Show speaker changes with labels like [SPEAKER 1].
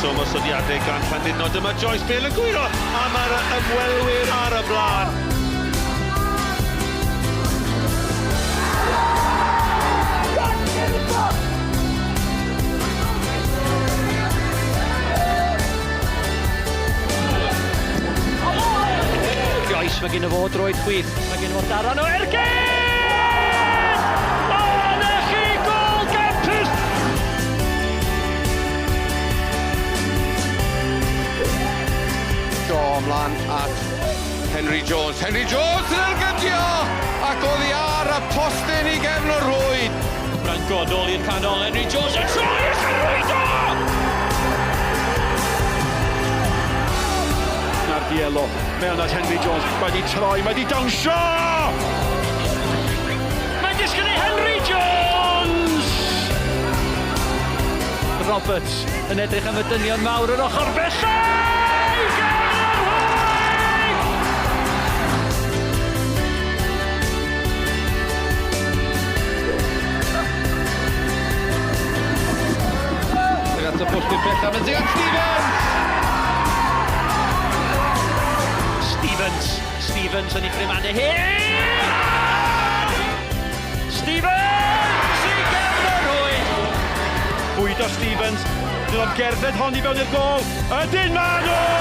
[SPEAKER 1] o ymosodiadau gan Llandudno. Dyma Joyce Bale yn gwyro a mae'r ymwelwyr ar y blaen.
[SPEAKER 2] Joyce, mae gen y fo droed chwith. Mae gen y fo daran o ergyd! O, na chi gol gampus!
[SPEAKER 3] Shaw ymlaen at Henry Jones. Henry Jones yn ergydio! Ac oddi ar y postyn i gefn y rhwyd.
[SPEAKER 2] Branco nôl i'r canol, Henry Jones yn troi ac yn rwydo!
[SPEAKER 1] Nardiello mewn at Henry Jones, mae di troi, mae di dawnsio!
[SPEAKER 2] Mae'n disgyn i Henry Jones! Roberts yn edrych am y dynion mawr yr ochr bellaf! I gefn y rhwyd!
[SPEAKER 3] Tuag at y postyn pellaf, yn tuag at Stevens!
[SPEAKER 2] Stevens, Stevens yn ei chrymanu hi! Stevens i gefn y rhwyd!
[SPEAKER 1] Bwydo Stevens, dyn nhw'n gerdded hon i fewn i'r gol. Ydyn ma nhw!